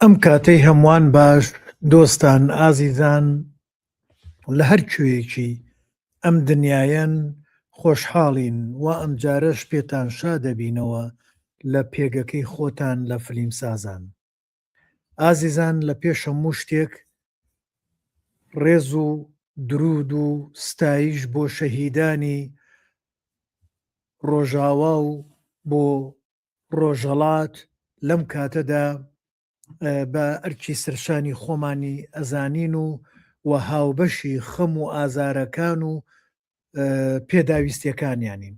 ئەم کاتەی هەمووان باش دۆستان ئازیزان لە هەر کوێیەکی ئەم دنیایەن خۆشحاڵین وا ئەمجارەش پێتان شا دەبینەوە لە پێگەکەی خۆتان لە فلیمسازان. ئازیزان لە پێش هەموو شتێک ڕێز و درود و ستایش بۆ شەهیدانی ڕۆژاوا و بۆ ڕۆژهەڵات لەم کاتەدا بە ئەرکی سەرشانی خۆمانی ئەزانین و و هاوبەشی خەم و ئازارەکان و پێداویستیەکانیانین.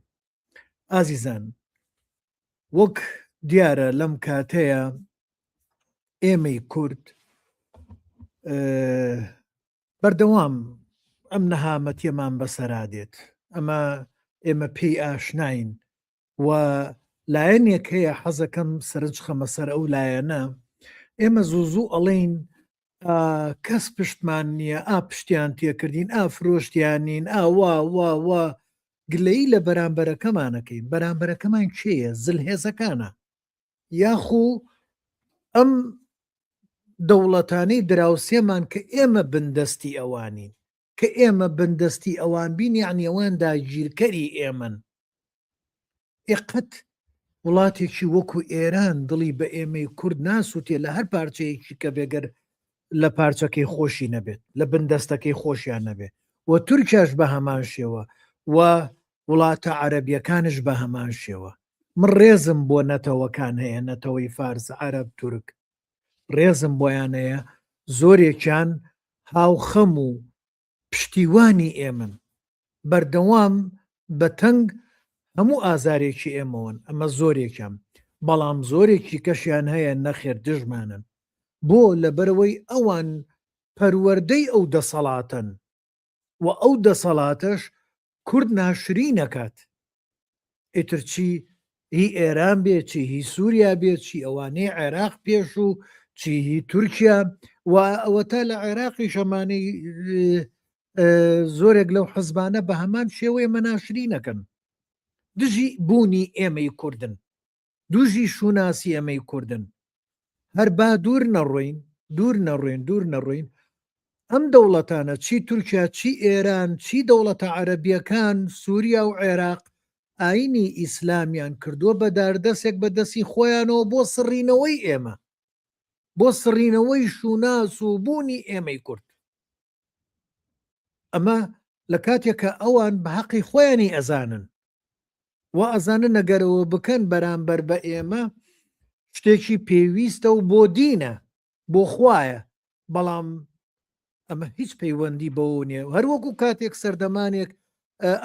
ئازیزان وەک دیارە لەم کاتەیە ئێمەی کورد بەردەوام ئەم نەهامەتیەمان بەسەرا دێت ئەمە ئێمە پێی ئاشناین و لایەنێک هەیە حەزەکەم سەرنج خەمە سەر ئەو لایەنە ئێمە زوو زوو ئەڵێین کەس پشتمان نییە ئا پشتیان تێکردین ئا فرۆشتیانین ئا وا وا وا گلەیی لە بەرامبەرەکەمانەکەین بەرامبەرەکەمان کێیە زلهێزەکانە یاخو ئەم دەوڵەتانەی دراوسێمان کە ئێمە بندەستی ئەوانین کە ئێمە بندەستی ئەوان بین یعنی ئەوان داگیرکەری ئێمەن ئێ قەت وڵاتێکی وەکو ئێران دڵی بە ئێمەی کورد ناسووتێ لە هەر پارچەیەکی کە بێگەر لە پارچەکەی خۆشی نەبێت لە بندەستەکەی خۆشیان نەبێت و تورکیاش بە هەمان شێوە و وڵاتە عەرەبیەکانش بە هەمان شێوە من ڕێزم بۆ نەتەوەکان هەیە نەتەوەی فارس عەرەب تورک ڕێزم بۆیان هەیە زۆرێکیان هاوخەم و پشتیوانی ئێمەن، بەردەوام بە تەنگ هەموو ئازارێکی ئێمەوەن، ئەمە زۆرێکیان، بەڵام زۆرێکی کەشیان هەیە نەخێر دژمانن، بۆ؟ لەبەرئەوەی ئەوان پەروەردەی ئەو دەسەڵاتەن و ئەو دەسەڵاتەش کورد ناشرین ئەکات، ئیتر چی هی ئێران بێ چی هی سووریا بێ چی ئەوانەی عێراق پێش و چی هی تورکیا و ئەوەتا لە عێراقیش ئەمانەی زۆرێک لەو حزبانە بە هەمان شێوەیە مەناشرینەکەن دژی بوونی ئێمەی کوردن دوژی شوناسی ئێمەی کوردن هەر با دوور نەڕۆین دوور نەڕۆین دوور نەڕۆین ئەم دەوڵەتانە چی تورکیا چی ئێران چی دەوڵەتە عەرەبیەکان سوریا و عێراق ئاینی ئیسلامیان کردووە بە داردەسێک بە دەستی خۆیانەوە بۆ سڕینەوەی ئێمە بۆ سڕینەوەی شوناس و بوونی ئێمەی کورد ئەمە لە کاتێک کە ئەوان بە حەقی خۆیانی ئەزانن و ئەزانن نەگەرەوە بکەن بەرامبەر بە ئێمە شتێکی پێویستە و بۆ دینە بۆ خوایە بەڵام ئەمە هیچ پەیوەندی بەوە نییە هەروەکو کاتێک سەردەمانێک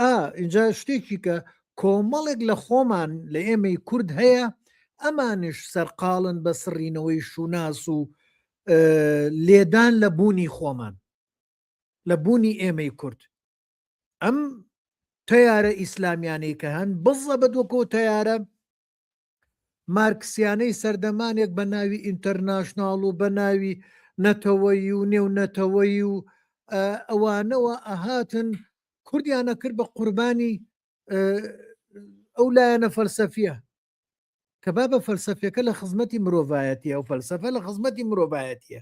ئا اینجا شتێکی کە کۆمەڵێک لە خۆمان لە ئێمەی کورد هەیە ئەمانش سەرقاڵن بە سڕینەوەی شوناس و لێدان لە بوونی خۆمان لە بوونی ئێمەی کورد ئەم تەیارە ئیسلامیانەی کە هەن بزە بە دۆکۆ تەیارە مارکسیانەی سەردەمانێک بە ناوی ئینتەرناشناڵ و بە ناوی نەتەوەیی و نێو نەتەوەیی و ئەوانەوە ئەهاتن کوردیانە کرد بە قوربانی ئەو لایەنە فەلسەفیە کە با بە فەلسەفەکە لە خزمەتی مرۆڤایەتیە و فەلسەفە لە خزمەتی مرۆڤایەتیە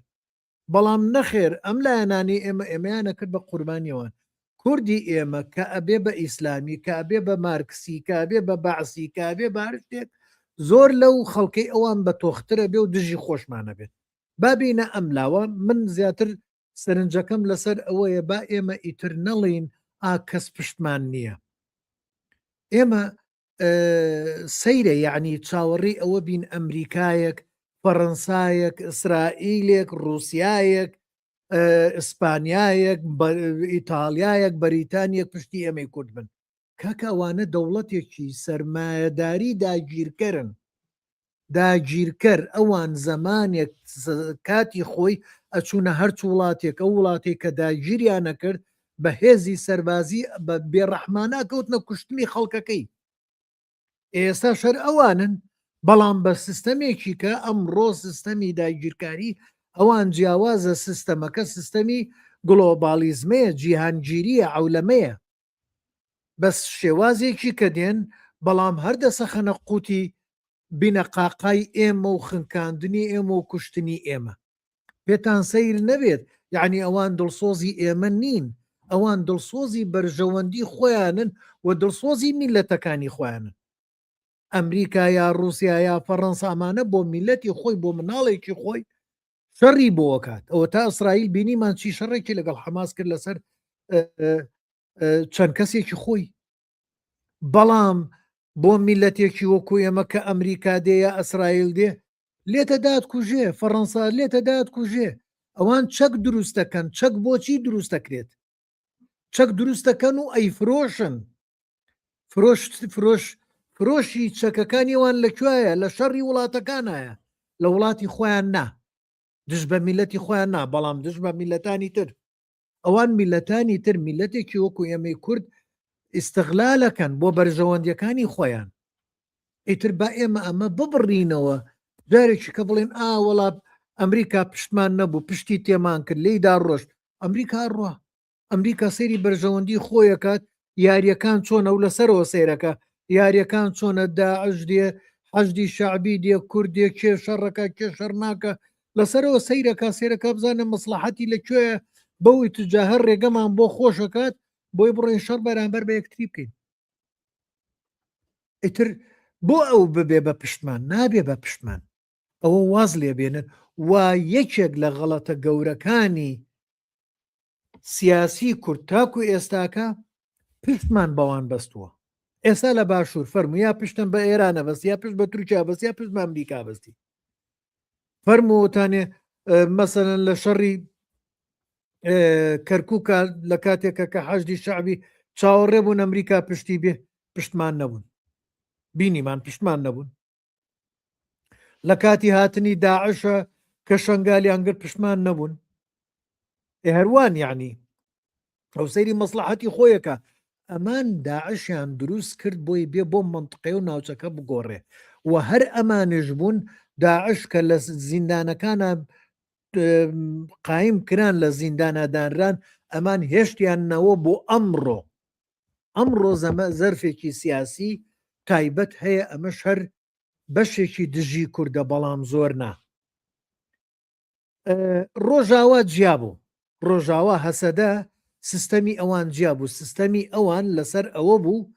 بەڵام نەخێر ئەم لایەنانەی ئێمە ئێمەیان ئەکرد بە قوربانی ئەوان. کوردی ئێمە کە ئەبێ بە ئیسلامی، کە ئەبێ بە مارکسی، کە ئەبێ بە بەعسی، کە ئەبێ بە هەر شتێک زۆر لەو خەڵکەی ئەوان بە تۆختر ئەبێ و دژی خۆشمان ئەبێت. با بێینە ئەم لاوە، من زیاتر سەرنجەکەم لەسەر ئەوەیە با ئێمە ئیتر نەڵێین ئا کەس پشتمان نییە. ئێمە سەیرە یەعنی چاوەڕێی ئەوە بین ئەمریکایەک، فەڕەنسایەک، ئیسرائیلێک، ڕووسیایەک، ئیسپانیایەک، ئیتاڵیایەک، بەریتانیەک پشتی ئێمەی کورد بن. کاکە ئەوانە دەوڵەتێکی سەرمایەداری داگیرکەرن. داگیرکەر ئەوان زەمانێک کاتی خۆی ئەچوونە هەرچ وڵاتێک ئەو وڵاتێک کە داگیریان نەکرد بە هێزی سەربازی بە بێڕەحمانە کەوتنە کوشتنی خەڵکەکەی ئێستا شەر ئەوانن بەڵام بە سیستەمێکی کە ئەمڕۆ سیستەمی داگیرکاری ئەوان جیاوازە سیستەمەکە سیستەمی گلۆبالیزمەیە جیهانگیریە عەولەمەیە بەس شێوازێکی کە دێن بەڵام هەر دەسەخەنە قوتی بینە قاقای ئێمە و خنکاندنی ئێمە و کوشتنی ئێمە. پێتان سەیر نەبێت یەعنی ئەوان دڵسۆزی ئێمە نین، ئەوان دڵسۆزی بەرژەوەندی خۆیانن و دڵسۆزی میللەتەکانی خۆیانن. ئەمریکا یا ڕوسیا یا فەڕەنسا ئەمانە بۆ میللەتی خۆی بۆ مناڵێکی خۆی شەڕی بۆ ئەکات. ئەوەتا ئیسرائیل بینیمان چی شەڕێکی لەگەڵ حەماس کرد لەسەر چەند کەسێکی خۆی. بەڵام بۆ میللەتێکی وەکو ئێمە کە ئەمریکا دێ یا ئیسرائیل دێ لێتە داد کوژێ، فەڕەنسا لێتە داد کوژێ. ئەوان چەک دروست دەکەن، چەک بۆچی دروست دەکرێت؟ چەک دروست دەکەن و ئەیفرۆشن. فرۆش فرۆش فرۆشی چەکەکانی ئەوان لە کوێیە؟ لە شەڕی وڵاتەکانایە، لە وڵاتی خۆیان نا، دژ بە میللەتی خۆیان نا، بەڵام دژ بە میللەتانی تر. ئەوان میللەتانی تر میللەتێکی وەکو ئێمەی کورد ئیستغلالەکەن بۆ بەرژەوەندیەکانی خۆیان. ئیتر با ئێمە ئەمە ببڕینەوە جارێکی کە بڵێن ئا وەڵا ئەمریکا پشتمان نەبوو پشتی تێمان کرد لێیدا ڕۆشت ئەمریکا ڕوا ئەمریکا سەیری بەرژەوەندی خۆیەکات یاریەکان چۆنە و لەسەرەوە سەیرەکە یاریەکان چۆنە داعش دێ حەشدی شەعبی دێ کورد دێ کێ شەڕەکە کێ شەڕ ناکە لەسەرەوە سەیرەکە سەیرەکە بزانە مەسڵەحەتی لە کوێیە بەو ئیتجاهە ڕێگەمان بۆ خۆشەکات بۆی بڕۆین شەڕ بەرامبەر بە یەکتری بکەین ئیتر بۆ ئەو ببێ بە پشتمان نابێ بە پشتمان ئەوە واز لێ بێنن و یەکێک لە غەڵەتە گەورەکانی سیاسی کورد تاکو ئێستاکە پشتمان بەوان بەستووە ئێستا لە باشوور فەرموو یا پشتم بە ئێرانە بەست یا پشت بە تورکیا بەست یا پشت بە ئەمریکا بەستی فەرمووتانێ مەسەلەن لە شەڕی کەرکووکە لە کاتێکە کە حەشدی شەعبی چاوەڕێ بوون ئەمریکا پشتی بێ پشتمان نەبوون بینیمان پشتمان نەبوون لە کاتی هاتنی داعشە کە شەنگالیان گرت پشتمان نەبوون ئێ هەروان یعنی ئەو سەیری مەسلحەتی خۆیەکە ئەمان داعشیان دروست کرد بۆی بێ بۆ منطقەی و ناوچەکە بگۆڕێ و هەر ئەمانش بوون داعش کە لە زیندانەکانە قایم کران لە زیندانە دانران ئەمان هێشتیان نەوە بۆ ئەمڕۆ ئەمڕۆ زەمە زەرفێکی سیاسی تایبەت هەیە ئەمەش هەر بەشێکی دژی کوردە بەڵام زۆر نا. ڕۆژاوا جیا بوو ڕۆژاوا هەسەدە سیستەمی ئەوان جیا بوو سیستەمی ئەوان لەسەر ئەوە بوو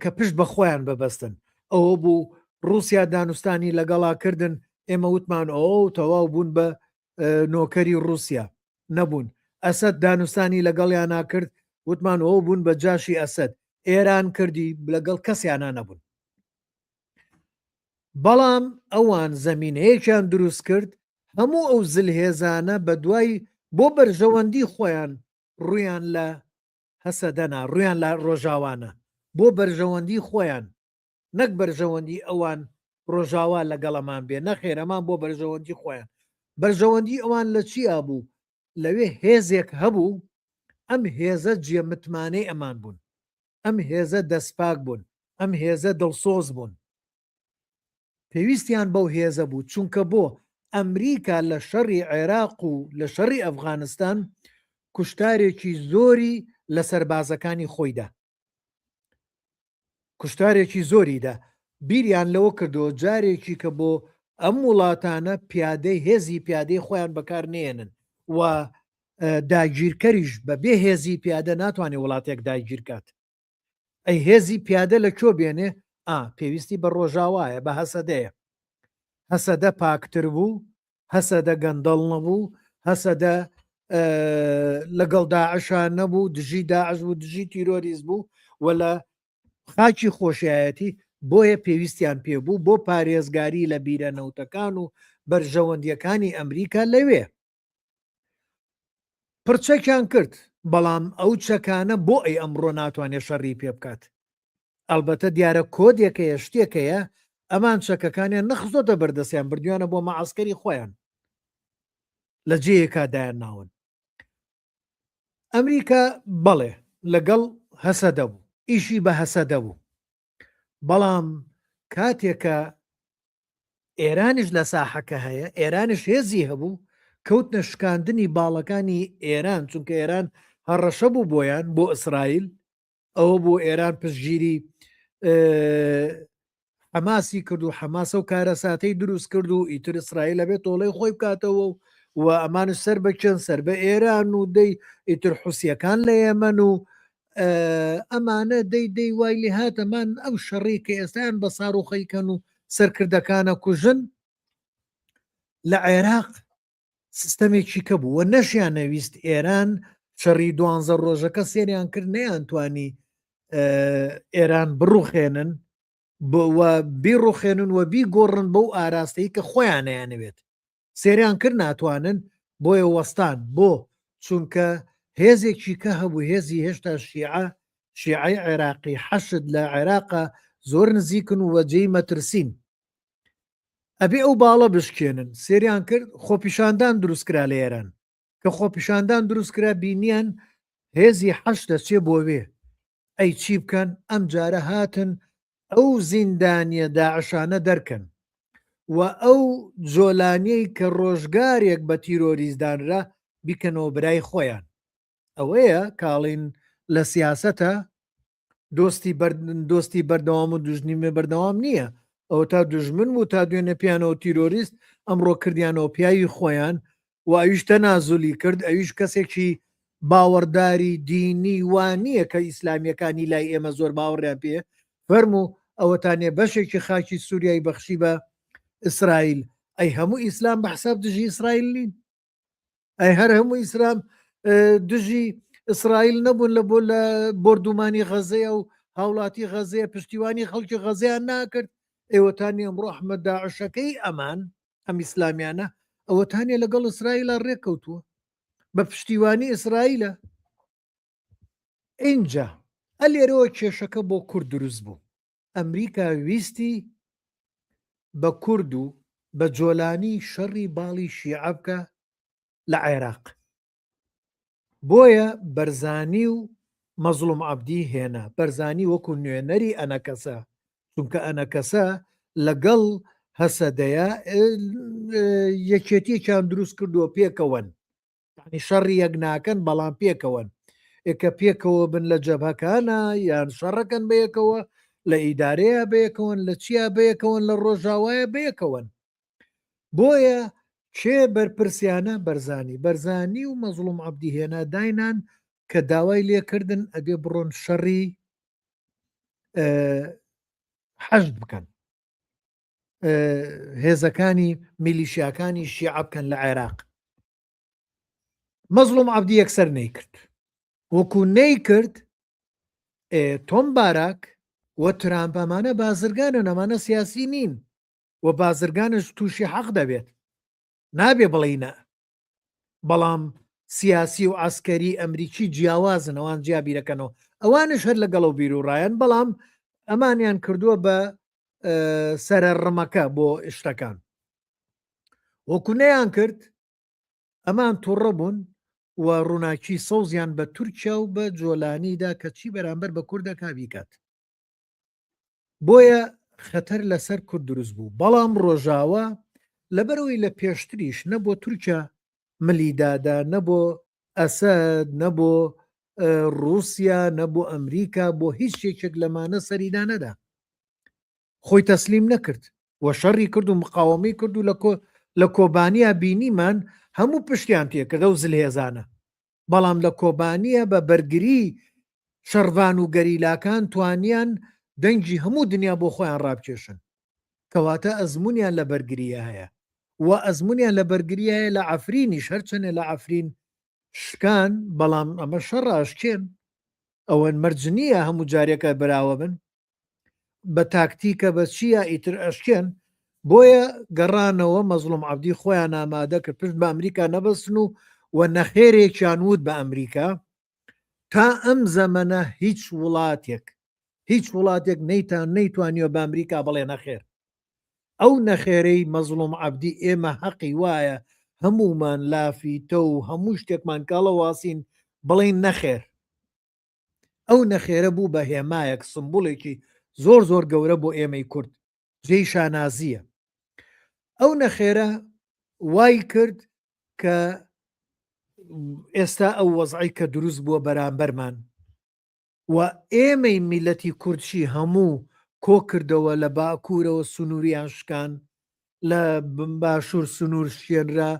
کە پشت بە خۆیان ببەستن ئەوە بوو رووسیا دانوستانی لەگەڵا کردن ئێمە وتمان ئەو تەواو بوون بە نۆکەری رووسیا نەبوون ئەسەد دانوستانی لەگەڵیانا کرد وتمان ئەو بوون بە جاشی ئەسەد ئێران کردی لەگەڵ کەسیانە نەبوون بەڵام ئەوان زەمینەیەکیان دروست کرد هەموو ئەو زلهێزانە بە دوای بۆ بەرژەوەندی خۆیان ڕوویان لە هەسەدەنا ڕوویان لە ڕۆژاوانە بۆ بەرژەوەندی خۆیان نەک بەرژەوەندی ئەوان ڕۆژاوا لەگەڵەمان بێ نەخێر ئەمان بۆ بەرژەوەندی خۆیان بەرژەوەندی ئەوان لە چیا بوو لەوێ هێزێک هەبوو ئەم هێزە جێ متمانەی ئەمان بوون ئەم هێزە دەستپاک بوون، ئەم هێزە دڵسۆز بوون. پێویستیان بەو هێزە بوو، چونکە بۆ ئەمریکا لە شەڕی عێراق و لە شەڕی ئەفغانستان کوشتارێکی زۆری لە سەربازەکانی خۆی دا. کوشتارێکی زۆری دا. بیریان لەوە کردەوە جارێکی کە بۆ ئەم وڵاتانە پیادەی هێزی پیادەی خۆیان بەکار نێنن و داگیرکەریش بە بێ هێزی پیادە ناتوانێت وڵاتێک داگیرکات ئەی هێزی پیادە لە کۆ بێنێ ئا پێویستی بە ڕۆژاوایە بە هەسەدەیە هەسەدە پاکتر بوو هەسەدە گەندەڵ نەبوو هەسەدە لەگەڵ داعشا نەبوو دژی داعش بوو دژی تیرۆریست بوو و لە خاکی خۆشیایەتی بۆیە پێویستیان پێ بوو بۆ پارێزگاری لە بیرە نەوتەکان و بەرژەوەندیەکانی ئەمریکا لەوێ پڕچەکیان کرد بەڵام ئەو چەکانە بۆ ئەی ئەمڕۆ ناتوانێت شەڕی پێ بکات ئەلبەتە دیارە کۆدێکەیە شتێکەیە ئەمان چەکەکانیان نەخستۆتە بەردەستیان بردویانە بۆ مەعسکەری خۆیان لە جێیەکا دایان ناون ئەمریکا بەڵێ لەگەڵ هەسەدە بوو ئیشی بە هەسەدە بوو بەڵام کاتێکە ئێرانیش لە ساحەکە هەیە، ئێرانیش هێزی هەبوو، کەوتنە شکاندنی باڵەکانی ئێران، چونکە ئێران هەڕەشە بوو بۆیان، بۆ ئیسرائیل، ئەوە بوو ئێران پشتگیری. حەماسی کرد و حەماسە و کارەساتەی دروست کرد و ئیتر ئیسرائیل ئەبێت تۆڵەی خۆی بکاتەوە و و ئەمانش سەر بە کێن سەر بە ئێران و دەی ئیتر حوسیەکان لە یەمەن و ئەمانە دەی دەی وای لێ هات ئەمان ئەو شەڕی کە ئێستایان بە ساروخەیکەن و سەرکردەکانە کوژن لە عێراق سیستەمێکی کە بوو و نەشیان نەویست ئێران شەڕی دوانزە ڕۆژەکە سێریان کرد نەیانتوانی ئێران بڕوخێنن بیڕوخێنن و بیگۆڕن بەو ئاراستەی کە خۆیانیانەوێت سێریان کرد ناتوانن بۆیە وەستان بۆ چونکە هێزێکی کە هەبوو هێزی هێشتا شیعە شیعەی عێراقی حەشد لە عێراقا زۆر نزیکن و جێی مەترسین ئەبێ ئەو باڵە بشکێنن سێریان کرد خۆپیشاندان دروستکرا لە ئێران کە خۆپیشاندان دروستکرا بینیان هێزی حەش دەچێ بۆ وێ ئەی چی بکەن ئەم جارە هاتن ئەو زیندانیە داعشانە دەرکەن و ئەو جۆلانیەی کە ڕۆژگارێک بە تیرۆریست دانرا بیکەنەوە برای خۆیان ئەوەیە کاڵین لە سیاسەتە دۆستی دۆستی بەردەوام و دوژنیمێ بەردەوام نییە ئەوە تا دوژمن بوو تا دوێنێ پیانەوە تیرۆریست ئەمڕۆ کردیانەوە پیاوی خۆیان و ئەویش تەنازولی کرد ئەویش کەسێکی باوەڕداری دینی وا نییە کە ئیسلامیەکانی لای ئێمە زۆر باوەڕیان پێ فەرموو ئەوەتانێ بەشێکی خاکی سووریای بەخشی بە ئیسرائیل ئەی هەموو ئیسلام بە حساب دژی ئیسرائیل نین ئەی هەر هەموو ئیسلام دژی ئیسرائیل نەبوون لە بۆ لە بۆردومانی غەزەیە و هاوڵاتی غەزەیە پشتیوانی خەڵکی غەزەیان ناکرد ئێوەتانی ئەمڕۆ ئەحمەد داعشەکەی ئەمان ئەم ئیسلامیانە ئەوەتانە لەگەڵ ئیسرائیلە ڕێککەوتووە بە پشتیوانی ئیسرائیلە ئینجا ئەلێرەوە کێشەکە بۆ کورد دروست بوو ئەمریکا ویستی بە کورد و بە جۆلانی شەڕی باڵی شیعە بکە لە عێراق بۆیە بەرزانی و مەزڵوم عەبدی هێنا، بەرزانی وەکو نوێنەری ئەنەکەسە، چونکە ئەنەکەسە لەگەڵ هەسەدەیە یەکێتیەکیان دروست کردووە پێکەوەن، یانی شەڕی یەک ناکەن بەڵام پێکەوەن، ئێکە پێکەوە بن لە جەبهەکانە یان شەڕەکەن بەیەکەوە لە ئیدارەیە بەیەکەوەن لە چیا بەیەکەوەن لە ڕۆژاوایە بەیەکەوەن. بۆیە کێ بەرپرسیانە بەرزانی بەرزانی و مەزڵوم عەبدی هێنا داینان کە داوای لێکردن ئەبێ بڕۆن شەڕی حەشد بکەن هێزەکانی میلیشیاکانی شیعە بکەن لە عێراق مەزڵوم عەبدی یەکسەر نەیکرد وەکو نەیکرد تۆم باراک و ترامپ ئەمانە بازرگانن ئەمانە سیاسی نین و بازرگانش تووشی حەق دەبێت نابێ بڵێی نا بەڵام سیاسی و عسکەری ئەمریکی جیاوازن ئەوان جیا بیرەکەنەوە ئەوانش هەر لەگەڵەوە بیر و ڕایەن بەڵام ئەمانیان کردووە بە سەرە ڕمەکە بۆ شتەکان وەکو نەیان کرد ئەمان تووڕە بوون و ڕووناکی سەوزیان بە تورکیا و بە جۆلانیدا کە چی بەرامبەر بە کوردەکە بیکات بۆیە خەتەر لەسەر کورد دروست بوو، بەڵام ڕۆژاوا لەبەرئەوەی لە پێشتریش نە بۆ تورکیا ملی دادا، نە بۆ ئەسەد، نە بۆ ڕووسیا، نە بۆ ئەمریکا، بۆ هیچ یەکێک لەمانە سەری دانەدا. خۆی تەسلیم نەکرد و شەڕی کرد و مقاوەمەی کرد و لە کۆبانیا بینیمان هەموو پشتیان تێکرد ئەو زلهێزانە. بەڵام لە کۆبانییە بە بەرگری شەڕڤان و گەریلاکان توانیان دەنگی هەموو دنیا بۆ خۆیان ڕابکێشن. کەواتە ئەزموونیان لە بەرگرییە هەیە و ئەزموونیان لە بەرگرییە هەیە لە عەفرینیش هەرچەنێ لە عەفرین شکان بەڵام ئەمە شەڕە ئەشکێن ئەوە مەرج نییە هەموو جارێکە براوە بن. بە تاکتیکە بە چییە ئیتر ئەشکێن بۆیە گەڕانەوە مەزڵوم عەبدی خۆیان ئامادە کرد پشت بە ئەمریکا نەبەستن و و نەخێرێکیان وت بە ئەمریکا تا ئەم زەمەنە هیچ وڵاتێک هیچ وڵاتێک نەیتان نەیتوانیوە بە ئەمریکا بڵێ نەخێر ئەو نەخێرەی مەزڵوم عەبدی ئێمە هەقی وایە هەمومان لافیتە و هەموو شتێکمان کاڵەواسین بڵێن نەخێر ئەو نەخێرە بوو بە هێمایەک، سمبوڵێکی زۆر زۆر گەورە بۆ ئێمەی کورد، جێی شانازییە. ئەو نەخێرە وای کرد کە ئێستا ئەو وەزعەی کە دروست بووە بەرامبەرمان و ئێمەی میلەتی کوردشی هەموو. کۆکردەوە لە باکوورەوە سنووریان شکان لە باشوور سنوور شکێنرا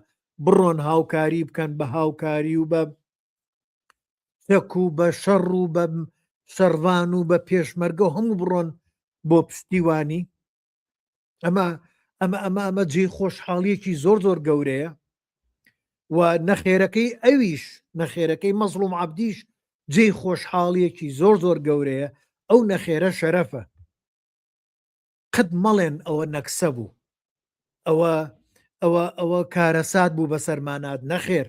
بڕۆن هاوکاری بکەن بە هاوکاری و بە چەک و بە شەڕ و بە شەڕڤان و بە پێشمەرگە و هەموو بڕۆن بۆ پشتیوانی ئەمە ئەمە ئەمە ئەمە جێی خۆشحاڵیەکی زۆر زۆر گەورەیە و نەخێرەکەی ئەویش نەخێرەکەی مەزڵوم عەبدیش جێی خۆشحاڵیەکی زۆر زۆر گەورەیە ئەو نەخێرە شەرەفە قەت مەڵێن ئەوە نەکسە بوو ئەوە ئەوە ئەوە کارەسات بوو بەسەرمانات نەخێر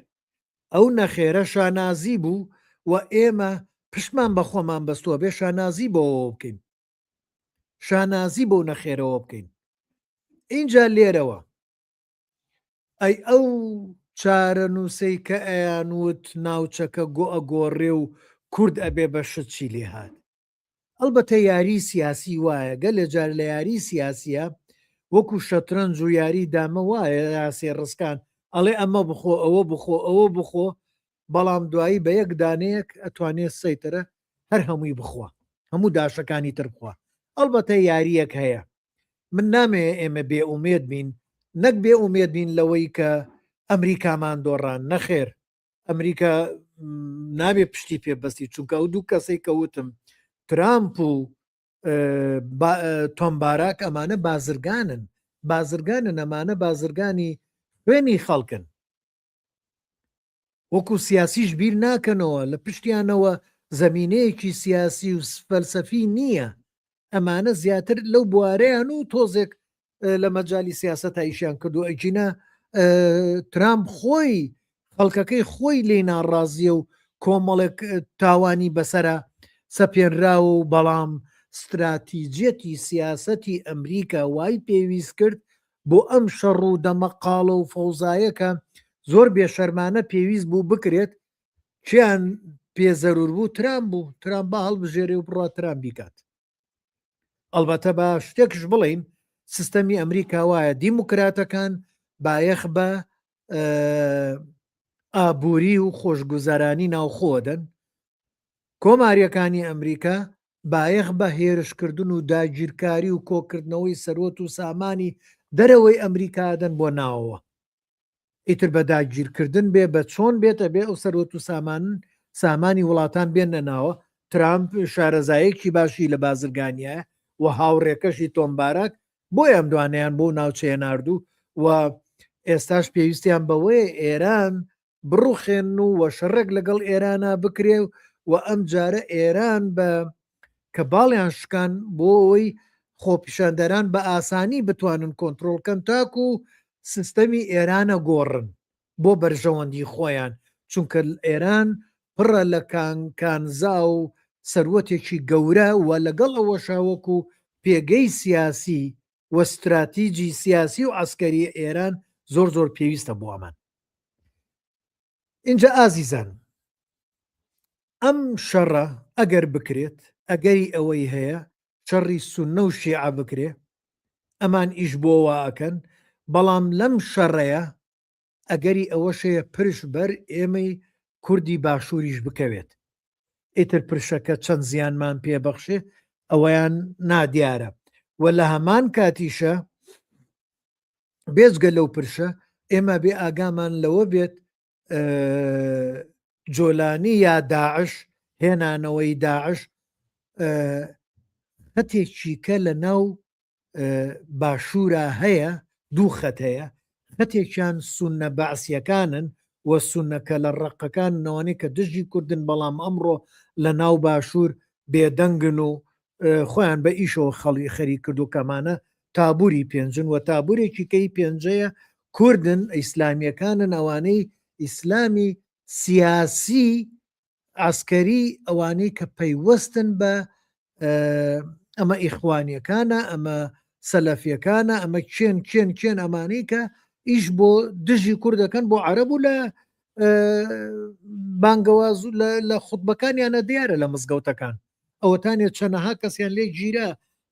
ئەو نەخێرە شانازی بوو و ئێمە پشتمان بە خۆمان بەستووە بێ شانازی بەوەوە بکەین شانازی بەو نەخێرەوە بکەین ئینجا لێرەوە ئەی ئەو چارەنووسەی کە ئەیان وت ناوچەکە گۆ ئەگۆڕێ و کورد ئەبێ بە شت چی لێ هات ئەڵبەتە یاری سیاسی وایە گەلێ جار لە یاری سیاسیە وەکو شەترەنج و یاری دامە وایە یاسێ ڕسکان ئەڵێ ئەمە بخۆ ئەوە بخۆ ئەوە بخۆ بەڵام دوایی بە یەک دانەیەک ئەتوانێ سەیتەرە هەر هەمووی بخوا هەموو داشەکانی تر بخوا ئەڵبەتە یاریەک هەیە من نامەوێ ئێمە بێ ئومێد بین نەک بێ ئومێد بین لەوەی کە ئەمریکامان دۆڕان نەخێر ئەمریکا نابێ پشتی پێ بەستی چونکە ئەو دوو کەسەی کە وتم ترامپ و تۆم باراک ئەمانە بازرگانن بازرگانن ئەمانە بازرگانی خوێنی خەڵکن وەکو سیاسیش بیر ناکەنەوە، لە پشتیانەوە زەمینەیەکی سیاسی و فەلسەفی نییە، ئەمانە زیاتر لەو بوارەیان و تۆزێک لە مەجالی سیاسەتا ئیشیان کردو ئەگینا ترامپ خۆی خەڵکەکەی خۆی لێی ناڕازیە و کۆمەڵێک تاوانی بەسەرا سەپێنراوە و بەڵام ستراتیجیەتی سیاسەتی ئەمریکا وای پێویست کرد بۆ ئەم شەڕ و دەمەقاڵە و فەوزایە کە زۆر بێشەرمانە پێویست بوو بکرێت کێیان پێ زەرور بوو ترام بوو ترام با هەڵبژێرێ و بڕوا ترام بیکات ئەڵبەتە با شتێکش بڵین سیستەمی ئەمریکا وایە دیموکراتەکان بایەخ بە ئابووری و خۆشگوزەرانی ناوخۆ دەن کۆماریەکانی ئەمریکا بایەخ بە هێرشکردن و داگیرکاری و کۆکردنەوەی سەروەت و سامانی دەرەوەی ئەمریکا ئەدەن بۆ ناوەوە. ئیتر بە داگیرکردن بێ بە چۆن بێت ئەبێ ئەو سەروەت و سامان سامانی وڵاتان بێننە ناوە. ترامپ شارەزایەکی باشی لە بازرگانیایە و هاوڕێکەشی تۆم باراک بۆیە ئەم دوانەیان بۆ ناوچەیە ناردوو و ئێستاش پێویستیان بەوەیە ئێران بڕوخێنن و وە شەڕێک لەگەڵ ئێرانا بکرێ و ئەم جارە ئێران بە کە باڵیان شکان بۆ ئەوەی خۆپیشاندەران بە ئاسانی بتوانن کۆنترۆڵ کەن تاکو سیستەمی ئێرانە گۆڕن بۆ بەرژەوەندی خۆیان چونکە ئێران پڕە لە کان کانزا و سەروەتێکی گەورە و لەگەڵ ئەوەشا وەکو پێگەی سیاسی و ستراتیجی سیاسی و عەسکەری ئێران زۆر زۆر پێویستە بۆ ئەمان. ئینجا ئازیزان ئەم شەڕە ئەگەر بکرێت ئەگەری ئەوەی هەیە شەڕی سوننە و شیعە بکرێ ئەمان ئیش بۆ وا ئەکەن بەڵام لەم شەڕەیە ئەگەری ئەوەش هەیە پرش بەر ئێمەی کوردی باشووریش بکەوێت ئیتر پرشەکە چەند زیانمان پێبەخشێ ئەوەیان نادیارە و لە هەمان کاتیشە بێجگە لەو پرشە ئێمە بێ ئاگامان لەوە بێت جۆلانی یا داعش هێنانەوەی داعش خەتێکی کە لە ناو باشوورا هەیە دوو خەت هەیە خەتێکیان سوننە بەعسیەکانن و سوننە کەلە ڕەقەکان نەوانەی کە دژی کوردن بەڵام ئەمڕۆ لە ناو باشوور بێدەنگن و خۆیان بە ئیشەوە خەڵی خەریک کردو کەمانە تابوری پێنجن و تابورێکی کەی پێنجەیە کوردن ئیسلامیەکانن ئەوانەی ئیسلامی سیاسی عەسکەری ئەوانەی کە پەیوەستن بە ئەمە ئیخوانیەکانە ئەمە سەلەفیەکانە ئەمە کێن کێن کێن ئەمانەی کە ئیش بۆ دژی کوردەکەن بۆ عەرەب و لە بانگەواز لە خوتبەکانیانە دیارە لە مزگەوتەکان ئەوەتانێ چەنەها کەسیان لێ گیرا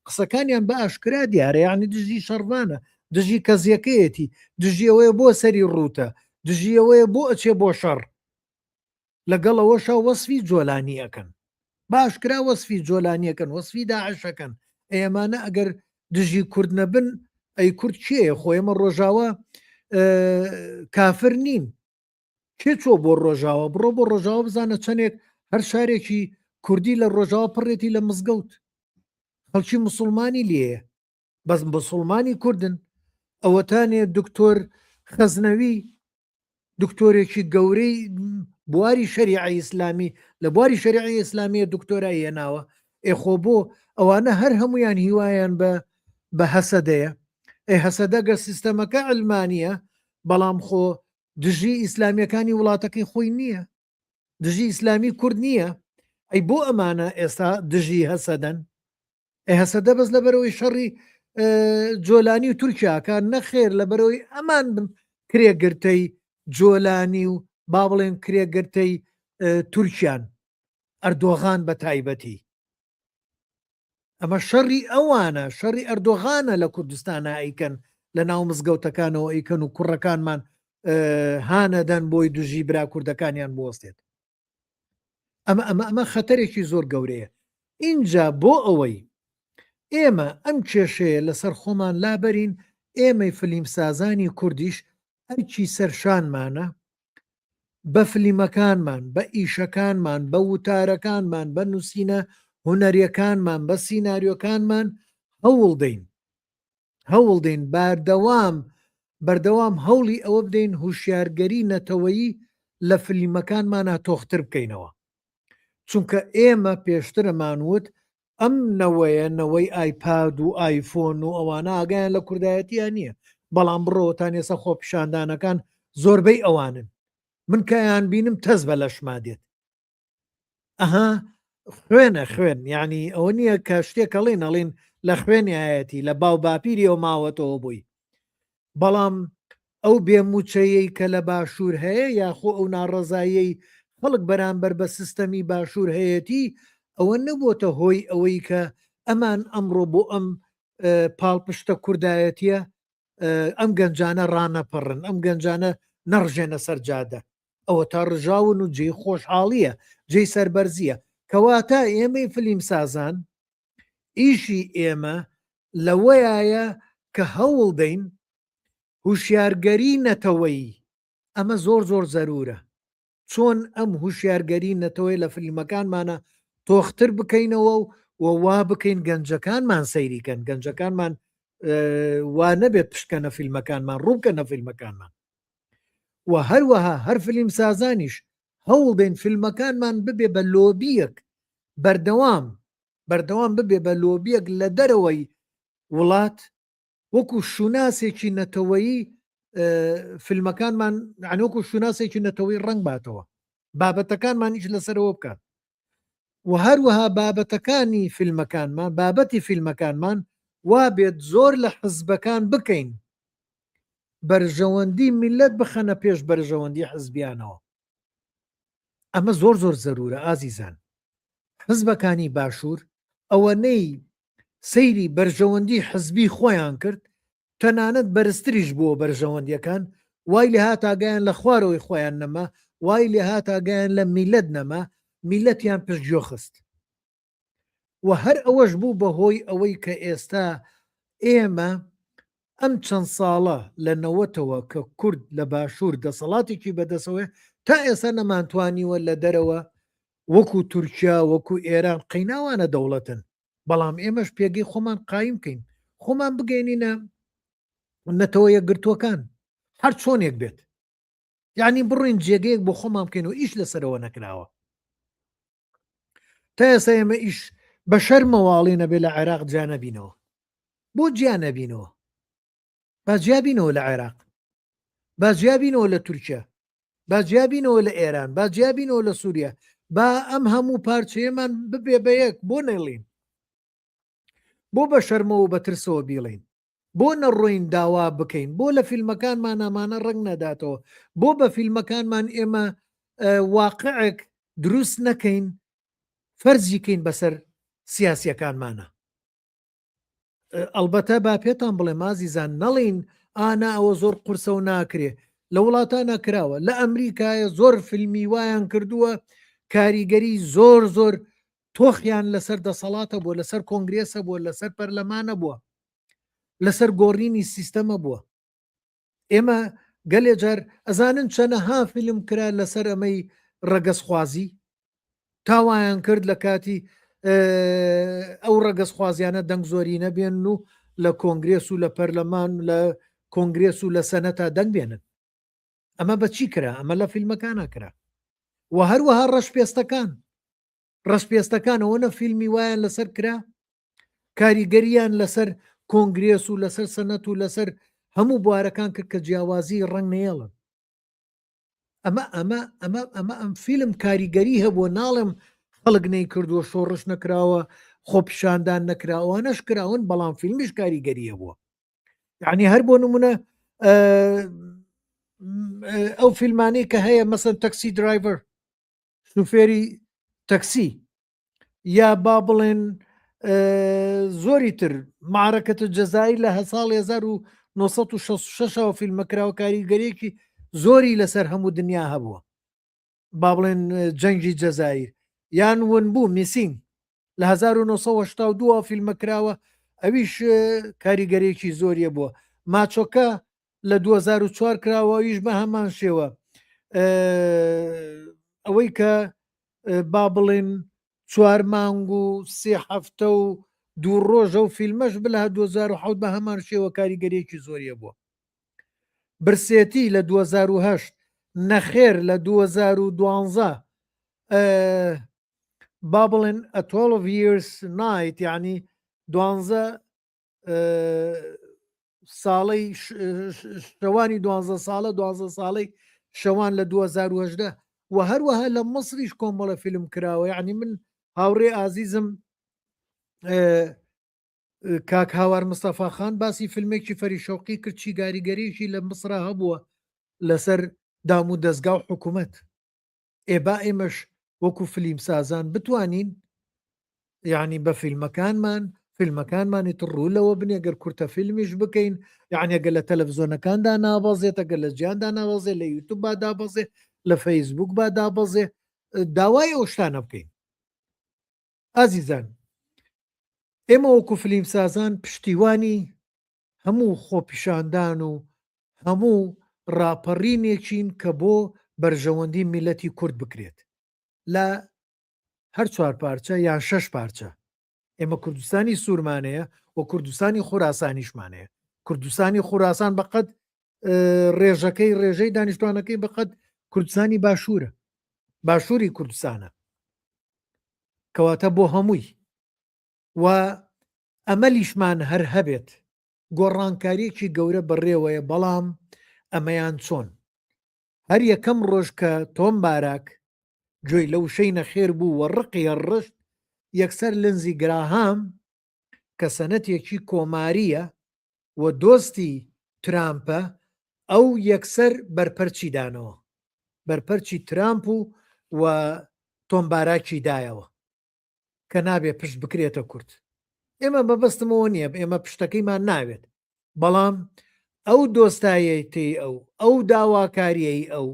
قسەکانیان بە ئاشکرا دیارە یعنی دژی شەڕڤانە دژی کەزیەکەیەتی دژی ئەوەیە بۆ سەری ڕووتە دژی ئەوەیە بۆ ئەچێ بۆ شەڕ لەگەڵ ئەوەشا وەسفی جۆلانی ئەکەن بە ئاشکرا وەسفی جۆلانی ئەکەن وەسفی داعش ئەکەن. ئێمانە ئەگەر دژی کورد نەبن ئەی کورد کێیە؟ خۆ ئێمە ڕۆژاوا کافر نین. کێ چووە بۆ ڕۆژاوا؟ بڕۆ بۆ ڕۆژاوا بزانە چەندێک هەر شارێکی کوردی لە ڕۆژاوا پڕێتی لە مزگەوت. خەڵکی مسوڵمانی لێیە. بەس مسوڵمانی کوردن. ئەوەتانێ دکتۆر خەزنەوی دکتۆرێکی گەورەی بواری شەریعە ئیسلامی لە بواری شەریعە ئیسلامیە دکتۆرای هێناوە ئێ خۆ بۆ ئەوانە هەر هەمویان هیوایان بە بە هەسەدەیە ئێ هەسەدە گەر سیستەمەکە علمانیە بەڵام خۆ دژی ئیسلامیەکانی وڵاتەکەی خۆی نییە دژی ئیسلامی کورد نییە ئەی بۆ ئەمانە ئێستا دژی هەسەدەن ئێ هەسەدە بەس لەبەرەوەی شەڕی جۆلانی و تورکیاکە نەخێر لەبەرەوەی ئەمان بن کرێگرتەی جۆلانی و با بڵێن کرێگرتەی تورکیان ئەردۆغان بە تایبەتی ئەمە شەڕی ئەوانە شەڕی ئەردۆغانە لە کوردستانە ئەیکەن لە ناو مزگەوتەکانەوە ئەیکەن و کوڕەکانمان هانەدەن بۆی دژی برا کوردەکانیان بوەستێت ئەمە ئەمە ئەمە خەتەرێکی زۆر گەورەیە ئینجا بۆ ئەوەی ئێمە ئەم کێشەیە لەسەر خۆمان لابەرین ئێمەی فلیمسازانی کوردیش ئەرکی سەرشانمانە بە فلیمەکانمان بە ئیشەکانمان بە وتارەکانمان بە نووسینە هونەریەکانمان بە سیناریۆکانمان هەوڵ دەین هەوڵدەین باردەوام بەردەوام هەوڵی ئەوە بدەین هوشیارگەری نەتەوەیی لە فلیمەکانمانا تۆختر بکەینەوە چونکە ئێمە پێشترمان وت ئەم نەوەیە نەوەی ئایپاد و ئایفۆن و ئەوانە ئاگایان لە کوردایەتیان نییە بەڵام بڕۆتان ئێستا خۆپیشاندانەکان زۆربەی ئەوانن من کایان بینم تەز بە لەشما دێت ئەها خوێنە خوێن یعنی ئەوە نییە کە شتێک ئەڵێن ئەڵێن لە خوێنیایەتی لە باو باپیریەوە ماوەتەوە بووی بەڵام ئەو بێموچەیەی کە لە باشوور هەیە یاخۆ ئەو ناڕەزاییەی خەڵک بەرامبەر بە سیستەمی باشوور هەیەتی ئەوە نەبووتە هۆی ئەوەی کە ئەمان ئەمڕۆ بۆ ئەم پاڵپشتە کوردایەتیە ئەم گەنجانە ڕانەپەڕن ئەم گەنجانە نەڕژێنە سەر جادە ئەوەتا ڕژاون و جێی خۆشحاڵییە، جێی سەربەرزییە. کەواتە ئێمەی فلیمسازان ئیشی ئێمە لەوەیایە کە هەوڵ دەین هوشیارگەری نەتەوەیی، ئەمە زۆر زۆر زەرورە، چۆن ئەم هوشیارگەری نەتەوەی لە فلیمەکانمانە تۆختر بکەینەوە و وا بکەین گەنجەکانمان سەیری کەن، گەنجەکانمان وا نەبێت پشتکەنە فیلمەکانمان، ڕووبکەنە فیلمەکانمان. و هەروەها هەر فلیمسازانیش هەوڵدەین فیلمەکانمان ببێ بە لۆبیەک بەردەوام بەردەوام ببێ بە لۆبیەک لە دەرەوەی وڵات وەکو شوناسێکی نەتەوەیی فیلمەکانمان وەکو شوناسێکی نەتەوەی ڕەنگ باتەوە بابەتەکانمان ئیش لەسەرەوە بکات و هەروەها بابەتەکانی فیلمەکانمان بابەتی فیلمەکانمان وا بێت زۆر لە حزبەکان بکەین بەرژەوەندی میلەت بخەنە پێش بەرژەوەندی حزبیانەوە ئەمە زۆر زۆر زەرورە ئازیزان حزبەکانی باشوور ئەوەنەی سەیری بەرژەوەندی حزبی خۆیان کرد تەنانەت بەرزتریش بووە بەرژەوەندیەکان وای لێهات ئاگایان لە خوارەوەی خۆیان نەما وای لێهات ئاگایان لە میلەت نەما میلەتیان پشتگوێ خست و هەر ئەوەش بوو بە هۆی ئەوەی کە ئێستا ئێمە ئەم چەند ساڵە لە نەوەتەوە کە کورد لە باشوور دەسەڵاتێکی بەدەسەوەیە تا ئێستا نەمانتوانیوە لە دەرەوە وەکو تورکیا وەکو ئێران قەیناوانە دەوڵەتن بەڵام ئێمەش پێگەی خۆمان قایم کەین خۆمان بگەینینە نەتەوە یەکگرتووەکان هەر چۆنێک بێت یعنی بڕین جێگەیەک بۆ خۆمان بکەین و ئیش لەسەرەوە نەکراوە تا ئێستا ئێمە ئیش بە شەرمەواڵی نەبێ لە عێراق جیا نەبینەوە بۆ جیا نەبینەوە با جیا بینەوە لە عێراق با جیا بینەوە لە تورکیا با جیا بینەوە لە ئێران با جیا بینەوە لە سووریا با ئەم هەموو پارچەیەمان ببێ بە یەک بۆ نەیڵین بۆ بە شەرمەوە بە ترسەوە بیڵین بۆ نەڕۆین داوا بکەین بۆ لە فیلمەکانمان ئەمانە ڕنگ نەداتەوە بۆ بە فیلمەکانمان ئێمە واقعێک دروست نەکەین فەرزیکەین بەسەر سیاسیەکانمانە ئەڵبەتە با پێتان بڵێم ئازیزان نەڵین ئانا ئەوە زۆر قورسە و ناکرێ لە وڵاتانە کراوە لە ئەمریکایە زۆر فیلمی وایان کردووە کاریگەری زۆر زۆر تۆخیان لەسەر دەسەڵاتە بووە، لەسەر کۆنگرێسە بووە، لەسەر پەرلەمانە بووە، لەسەر گۆڕینی سیستەمە بووە. ئێمە گەلێ جار ئەزانن چەنەها فیلم کرا لەسەر ئەمەی ڕەگەزخوازی تا وایان کرد لە کاتی ئەو ڕەگەزخوازیانە دەنگ زۆری نەبێن و لە کۆنگرێس و لە پەرلەمان لە کۆنگرێس و لە سەنەتا دەنگ بێنن. ئەمە بە چی کرا؟ ئەمە لە فیلمەکانا کرا. و هەروەها ڕەشپێستەکان ڕەشپێستەکان ئەوەنە فیلمی وایان لەسەر کرا کاریگەریان لەسەر کۆنگرێس و لەسەر سەنەت و لەسەر هەموو بوارەکان کرد کە جیاوازی ڕەنگ نەیەڵن. ئەمە ئەمە ئەمە ئەمە ئەم فیلم کاریگەری هەبووە ناڵێم خەڵک نەیکردووە شۆڕش نەکراوە خۆپیشاندان نەکراوانەش کراون بەڵام فیلمیش کاریگەری هەبووە یعنی هەر بۆ نمونە ئەو فیلمانەی کە هەیە مەسەن Taxi Driver شوفێری تەکسی یا با بڵێن زۆری تر معرەکەتە جەزایی لە ساڵ 1966ەوە فیلمە کراوە کاریگەرێکی زۆری لەسەر هەموو دنیا هەبووە با بڵێن جەنگی جەزایر یان ون بوو Missing لە 1970 فیلمە کراوە ئەویش کاریگەرێکی زۆریە بووە ماچۆکە لە 2004 کراوە ئەویش بە هەمان شێوە ئەوەی کە با بڵێن چوار مانگ و سێ هەفتە و دوو ڕۆژە و فیلمەش بلە 2007 بە هەمان شێوە کاریگەریەکی زۆریە بووە برسێتی لە 2008 نەخێر لە 2012 با بڵێن a 12 years night یعنی دوانزە ساڵەی شەوانی دوانزە ساڵە دوانزە ساڵەی شەوان لە 2010 و هەروەها لە مصریش کۆمەڵە فیلم کراوە یعنی من هاوڕێ ئازیزم کاک هاوار مستەفا خان باسی فیلمێکی فەریشەوقی کرد چی گاریگەریی لە مسرا هەبووە لەسەر دام و دەستگا و حکوومەت ئێ با ئێمەش وەکو فلیمسازان بتوانین یعنی بە فیلمەکانمان فیلمەکانمانی تر ڕوو لەوە بنێ گەر کورتە فیلمیش بکەین یعنی گەر لە تەلەڤزیۆنەکاندا نابەزێت ئەگەر لە جیاندا نابەزێ لە یوتوب با دابەزێ لە فەیسبوک با دابەزێ داوای ئەو شتانە بکەین ئازیزان ئێمە وەکو فلیمسازان پشتیوانی هەموو خۆپیشاندان و هەموو ڕاپەڕینێکین کە بۆ بەرژەوەندی میلەتی کورد بکرێت لە هەر چوار پارچە یان شەش پارچە ئێمە کوردستانی سوورمانەیە و کوردستانی خوراسانیشمانەیە کوردستانی خوراسان بەقەد ڕێژەکەی ڕێژەی دانیشتوانەکەی بەقەد کوردستانی باشوورە باشووری کوردستانە کەواتە بۆ هەمووی و ئەمەلیشمان هەر هەبێت گۆڕانکاریەکی گەورە بەڕێوەیە بەڵام ئەمەیان چۆن؟ هەر یەکەم ڕۆژ کە تۆم باراک گوێی لە وشەی نەخێر بوو و ڕقی هەڵڕشت یەکسەر لنزی گراهام کە سەنەتێکی کۆمارییە و دۆستی ترامپە ئەو یەکسەر بەرپەرچی دانەوە بەرپەرچی ترامپ و و تۆم باراکی دایەوە. کە نابێ پشت بکرێتە کورد ئێمە مەبەستمەوە نییە ئێمە پشتەکەیمان ناوێت بەڵام ئەو دۆستایەتی ئەو ئەو داواکاریەی ئەو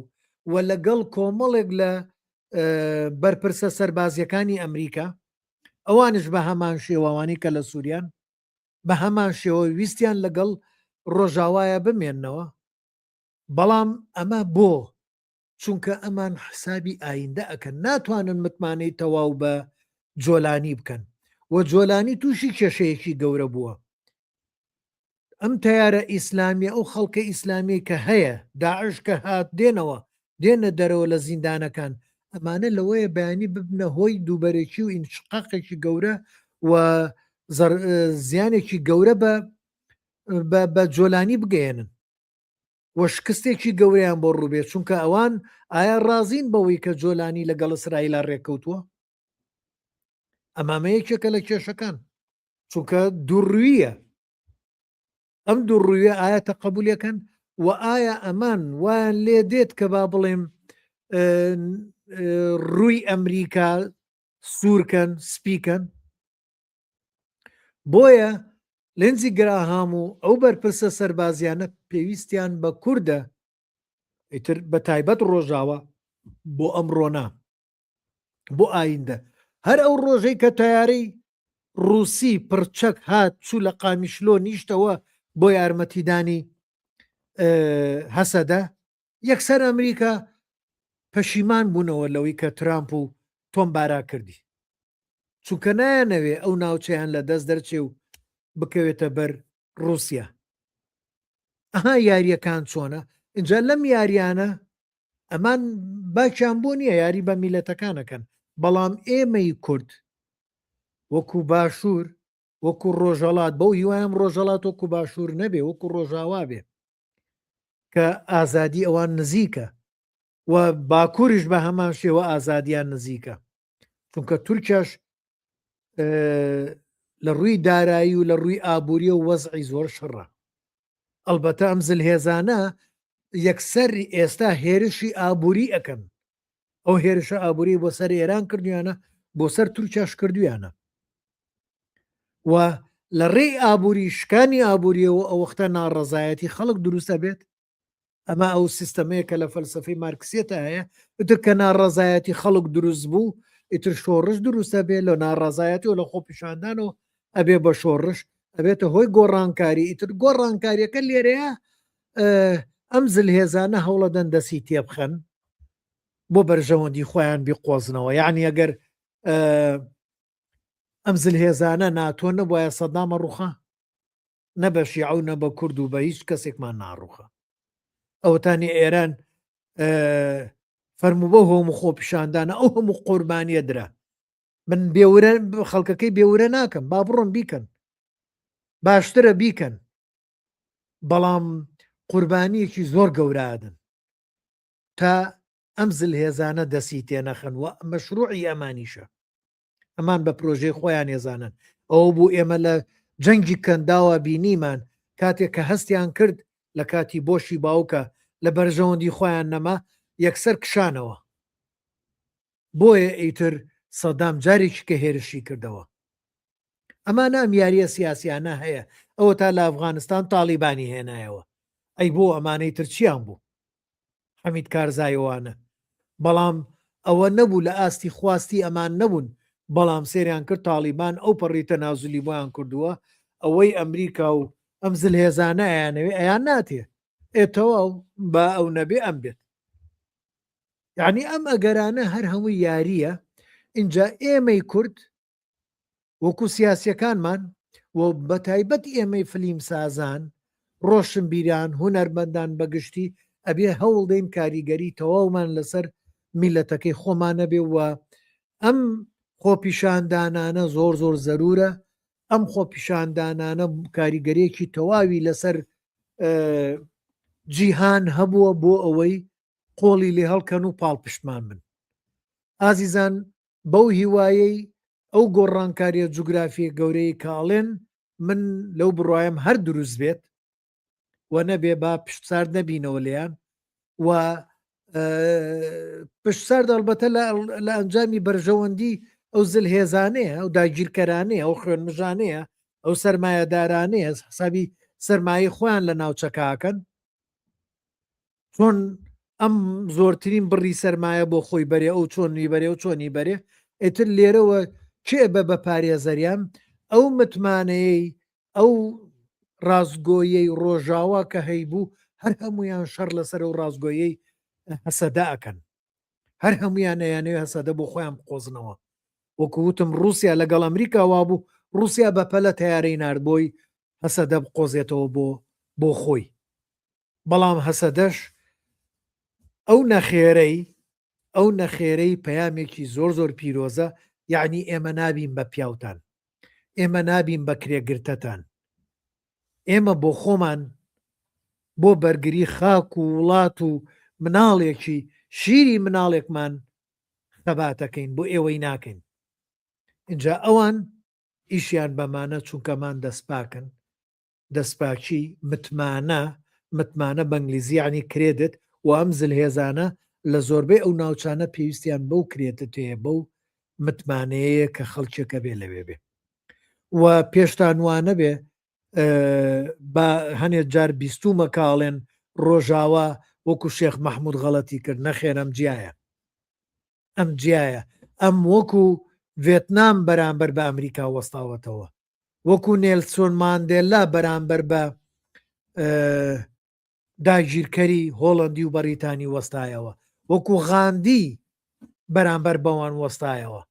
و لەگەڵ کۆمەڵێک لە بەرپرسە سەربازیەکانی ئەمریکا ئەوانش بە هەمان شێواوانی کە لە سووریان بە هەمان شێوە ویستیان لەگەڵ ڕۆژاوایە بمێننەوە بەڵام ئەمە بۆ چونکە ئەمان حسابی ئایندە ئەکەن ناتوانن متمانەی تەواو بە جۆلانی بکەن و جۆلانی تووشی کێشەیەکی گەورە بووە ئەم تەیارە ئیسلامیە ئەو خەڵکە ئیسلامی کە هەیە داعش کە هات دێنەوە دێنە دەرەوە لە زیندانەکان ئەمانە لەوەیە بەیانی ببنە هۆی دووبەرەکی و ئینشقاقێکی گەورە و زیانێکی گەورە بە بە جۆلانی بگەیەنن و شکستێکی گەورەیان بۆ ڕووبێت، چونکە ئەوان ئایا ڕازین بەوەی کە جۆلانی لەگەڵ ئیسرائیلا ڕێککەوتووە؟ ئەمامە یەکێکە لە کێشەکان، چونکە دووڕوویە. ئەم دووڕوویە ئایا تەقەبولەکەن و ئایا ئەمان وایان لێ دێت کە با بڵێم ڕووی ئەمریکا سوورکەن سپیکەن؟ بۆیە لینزی گراهام و ئەو بەرپرسە سەربازیانە پێویستیان بە کوردە ئیتر بە تایبەت ڕۆژاوا بۆ ئەمڕۆنا بۆ ئایندە. هەر ئەو ڕۆژەی کە تەیارەی ڕووسی پڕچەک هات چوو لە قامیشلۆ نیشتەوە بۆ یارمەتیدانی هەسەدە، یەکسەر ئەمریکا پەشیمان بوونەوە لەوەی کە ترامپ و تۆم باراک کردی، چونکە نایانەوێ ئەو ناوچەیان لە دەست دەرچێ و بکەوێتە بەر ڕووسیا. ئەها یارییەکان چۆنە؟ ئینجا لەم یاریانە ئەمان باکیان بۆ نییە یاری بە میلەتەکان ئەکەن، بەڵام ئێمەی کورد وەکو باشوور وەکو ڕۆژهەڵات بەو هیوایم ڕۆژهەڵات وەکو باشوور نەبێ وەکو ڕۆژاوا بێ کە ئازادی ئەوان نزیکە و باکووریش بە هەمان شێوە ئازادیان نزیکە چونکە تورکیاش لە ڕووی دارایی و لە ڕووی ئابووری و وەزعی زۆر شڕە ئەلبەتە ئەم زلهێزانە یەکسەر ئێستا هێرشی ئابووری ئەەکەن ئەو هێرشە ئابووری بۆ سەر ئێران کردویانە بۆ سەر تورکیاش کردویانە و لە ڕێی ئابووری شکانی ئابووریەوە ئەو وەختە ناڕەزایەتی خەڵک دروستە بێت ئەمە ئەو سیستەمەیە کە لە فەلسفەی مارکسیەتە هەیە ئیتر کە ناڕەزایەتی خەڵک دروست بوو ئیتر شۆڕش دروستە بێ لە ناڕەزایەتی و لە خۆپیشاندان و ئەبێ بە شۆڕش ئەبێتە هۆی گۆڕانکاری ئیتر گۆڕانکاریەکە لێرەیە ئەم زلهێزانە هەوڵەدەن دەسی تێبخەن بۆ بەرژەوەندی خۆیان بیقۆزنەوە یعنی ئەگەر ئەم زلهێزانە ناتۆ نەبوایە سەدامە ڕوخا نە بە شیعە و نە بە کورد و بە هیچ کەسێکمان ناڕوخا ئەوەتانی ئێران فەرموو بەو هەموو خۆپیشاندانە ئەو هەموو قوربانیە درا من بێورە خەڵکەکەی بێورە ناکەم با بڕۆن بیکەن باشترە بیکەن بەڵام قوربانیەکی زۆر گەورادن تا ئەم زلهێزانە دەسی تێنەخەن و مەشروعی ئەمانیشە ئەمان بە پرۆژەی خۆیان ێزانن ئەوە بوو ئێمە لە جەنگی کەنداوە بینیمان کاتێک کە هەستیان کرد لە کاتی بۆشی باوکە لە بەرژەوەندی خۆیان نەما یەکسەر کشانەوە بۆیە ئیتر سەدام جارێکی کە هێرشی کردەوە ئەمانە ئەم یاریە سیاسیانە هەیە ئەوە تا لە ئەفغانستان تاڵیبانی هێنایەوە ئەی بۆ ئەمانەی تر چیان بوو حەمید کارزایەوانە بەڵام ئەوە نەبوو لە ئاستی خواستی ئەمان نەبوون بەڵام سێریان کرد تاڵیبان ئەو پەڕی تەنازلی بۆیان کردووە ئەوەی ئەمریکا و ئەم زلهێزانە ئەیانەوێ ئەیان ناتێ ئێ تەواو با ئەو نەبێ ئەم بێت یعنی ئەم ئەگەرانە هەر هەموو یاریە اینجا ئێمەی کورد وەکو سیاسیەکانمان و بەتایبەت ئێمەی فلیم سازان، ڕۆشنبیران، هونەرمەندان بەگشتی ئەبێ هەوڵدەین کاریگەری تەواومان لەسەر میلەتەکەی خۆمان هەبێ و ئەم خۆپیشاندانانە زۆر زۆر زەرورە ئەم خۆپیشاندانانە کاریگەرێکی تەواوی لەسەر جیهان هەبووە بۆ ئەوەی قۆڵی لێ هەڵکەن و پاڵپشتمان بن ئازیزان بەو هیوایەی ئەو گۆڕانکاریە جوگرافیە گەورەی کە ئەڵێن من لەو بڕوایم هەر دروست بێت و نەبێ با پشتسارد نەبینەوە لێیان و پشتسارد ئەڵبەتە لە ئەنجامی بەرژەوەندی ئەو زلهێزانەیە ئەو داگیرکەرانەیە ئەو خوێنمژانەیە ئەو سەرمایەدارانەیە حسابی سەرمایەی خۆیان لە ناوچەکەکەن چۆن ئەم زۆرترین بڕی سەرمایە بۆ خۆی بەرێ ئەو چۆنی بەرێ و چۆنی بەرێ ئیتر لێرەوە کێ بە بە پارێزەریان ئەو متمانەیەی ئەو ڕاستگۆیەی ڕۆژاوا کە هەیبوو هەر هەمویان شەڕ لەسەر و ڕاستگۆیەی هەسەدە ئەکەن هەر هەمویان ئەیانەوێ هەسەدە بۆ خۆیان بقۆزنەوە وەکو وتم رووسیا لەگەڵ ئەمریکا وابوو رووسیا بە پەلە تیارەی نارد بۆی هەسەدە بقۆزێتەوە بۆ بۆ خۆی بەڵام هەسەدەش ئەو نەخێرەی ئەو نەخێرەی پەیامێکی زۆر زۆر پیرۆزە یعنی ئێمە نابین بە پیاوتان ئێمە نابین بە کرێگرتەتان ئێمە بۆ خۆمان بۆ بەرگری خاک و وڵات و مناڵێکی شیری مناڵێکمان خەباتەکەین بۆ ئێوەی ناکەین اینجا ئەوان ئیشیان بەمانە چونکەمان دەستپاکن دەستپاکی، متمانە، متمانە بە ئینگلیزی یەعنی credit، و ئەم زلهێزانە لە زۆربەی ئەو ناوچانە پێویستیان بەو credit ەیە، بەو متمانەیەیە کە خەڵکێکە بێ لەوێ بێ. و پێشتان وانەبێ با هەنێ جار بیستومە کاڵێن ڕۆژاوا وەکو شێخ مەحمود غەڵەتی کرد، نەخێر ئەم جیایە. ئەم جیایە. ئەم وەکو ڤێتنام بەرامبەر بە ئەمریکا وەستاوەتەوە، وەکو نێلسۆن ماندێلا بەرامبەر بە داگیرکەری هۆڵەندی و بەڕیتانی وەستایەوە، وەکو غاندی بەرامبەر بەوان وەستایەوە.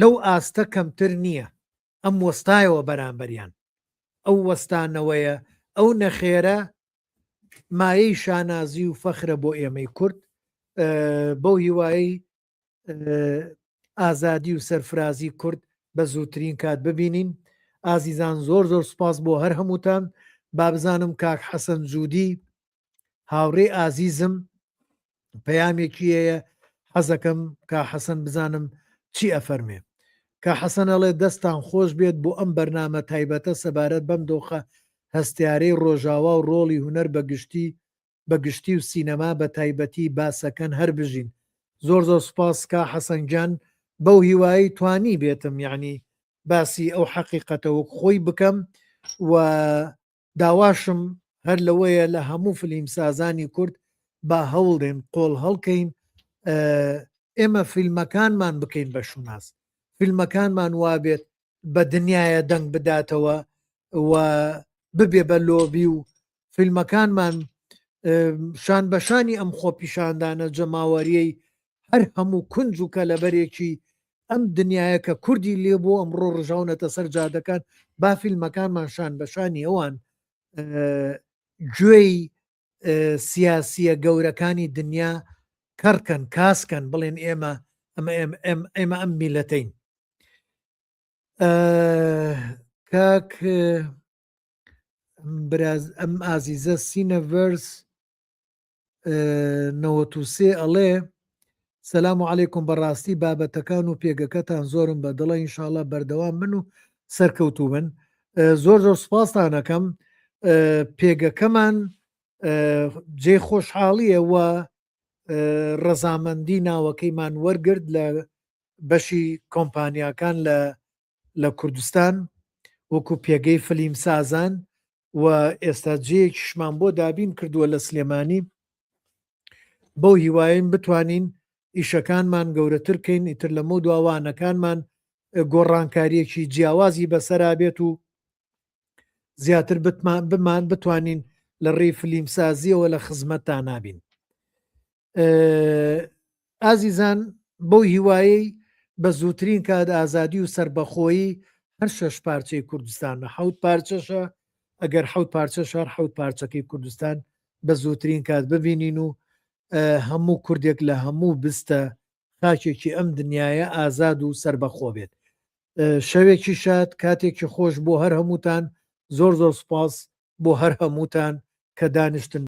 لەو ئاستە کەمتر نییە. ئەم وەستایەوە بەرامبەریان. ئەو وەستانەوەیە، ئەو نەخێرە مایەی شانازی و فەخرە بۆ ئێمەی کورد. بەو هیوایەی ئازادی و سەرفرازی کورد بە زووترین کات ببینین. ئازیزان زۆر زۆر سوپاس بۆ هەر هەمووتان. با بزانم کاک حەسەن جودی هاوڕێی ئازیزم پەیامێکی هەیە حەزەکەم کا حەسەن بزانم چی ئەفەرمێ. کا حەسەن ئەڵێ دەستان خۆش بێت بۆ ئەم بەرنامە تایبەتە سەبارەت بەم دۆخە هەستیارەی ڕۆژاوا و ڕۆڵی هونەر بە گشتی بە گشتی و سینەما بە تایبەتی باسەکەن هەر بژین. زۆر زۆر سوپاس کا حەسەن گیان بەو هیوایەی توانی بێتم یەعنی باسی ئەو حەقیقەتە وەک خۆی بکەم و داواشم هەر لەوەیە لە هەموو فلیمسازانی کورد با هەوڵدەین قۆڵ هەڵکەین ئێمە فیلمەکانمان بکەین بە شوناس فیلمەکانمان وابێت بە دنیاە دەنگ بداتەوە و ببێ بە لۆبی و فیلمەکانمان شان بەشانی ئەم خۆپیشاندانە جەماوەریەی هەر هەموو کونج و کەلەبەرێکی ئەم دنیایە کە کوردی لێ بۆ ئەمڕۆ ڕژاونەتە سەر جادەکان با فیلمەکانمان شان بەشانی ئەوان گوێی سیاسیە گەورەکانی دنیا کەڕکەن کاسکەن بڵێن ئێمە ئەمە ئێمە ئەم میلەتەین کاک براز ئەم ئازیزە سینەڤەرس 93 ئەڵێ سەلام و عەلەیکم بەڕاستی بابەتەکان و پێگەکەتان زۆرم بە دڵە ئینشاڵا بەردەوام بن و سەرکەوتوو بن زۆر زۆر سپاستان ئەکەم پێگەکەمان جێ خۆشحاڵیە و ڕەزامەندی ناوەکەیمان وەرگرت لە بەشی کۆمپانیاکان لە لە کوردستان وەکو پێگەی فلیم سازان و ئێستا جێیەکیشمان بۆ دابین کردووە لە سلێمانی بەو هیواین بتوانین ئیشەکانمان گەورەتر کەین ئیتر لەمە دواوانەکانمان گۆڕانکاریەکی جیاوازی بەسەرا بێت و زیاتر بمان بتوانین لە ڕێی فلیمسازیەوە لە خزمەتتا نابین ئازیزان بەو هیوایەی بە زووترین کات ئازادی و سەربەخۆیی هەر شەش پارچەی کوردستان حەوت پارچەشە ئەگەر حەوت پارچە شار حەوت پارچەکەی کوردستان بە زووترین کات ببینین و هەموو کوردێک لە هەموو بستە خاکێکی ئەم دنیاە ئازاد و سربەخۆ بێت شەوێکی شاد کاتێکی خۆش بۆ هەر هەمووتان زۆر زۆر سپاس بۆ هەر هەمووتان کە دانیشتن.